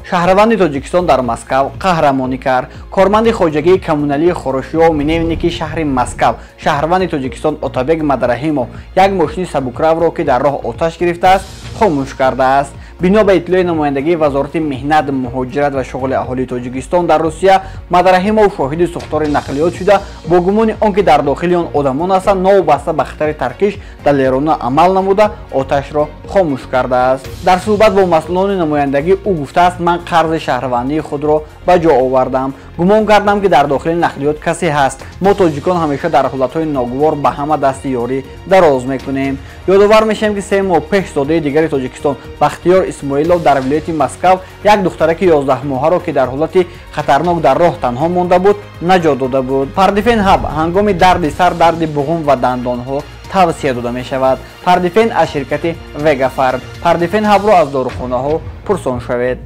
Шаҳрванди Тоҷикистон дар Москав қаҳрамонӣ кард. Корманди хоҷагии коммуналии Хорошёв Миневники шаҳри Москав, шаҳрванди Тоҷикистон Отабек Мадрахимов як мошини сабукравро, ки дар роҳ оташ гирифтааст, хомӯш кардааст. Бино ба иттилои намояндагии Вазорати меҳнат, муҳоҷират ва шуғли аҳолии Тоҷикистон дар Русия, Мадрахимов шоҳиди сӯхтори нақлиёт шуда, бо гумони он ки дар дохили он одамон ҳастанд, новобаста ба хатари таркиш далерона амал намуда, оташро хомӯш кардааст. Дар суҳбат бо масъулони намояндагӣ ӯ гуфтааст: «Ман қарзи шаҳрвандии худро ба ҷо овардам. Гумон кардам, ки дар дохили нақлиёт касе ҳаст. Мо, тоҷикон, ҳамеша дар ҳолатҳои ногувор ба ҳама дасти ёрӣ дароз мекунем». Ёдовар мешавем, ки 3 моҳ пеш зодаи дигари Тоҷикистон Бахтиёр Исмоилов дар вилояти Москав як духтараки 11-моҳаро, ки дар ҳолати хатарнок дар роҳ танҳо монда буд, наҷот дода буд. Пардифен Ҳаб ҳангоми дарди сар, дарди буғум ва дандонҳо тавсия дода мешавад. Пардифен аз ширкати Вегафарм. Пардифен Ҳабро аз дорухонаҳо пурсон шавед.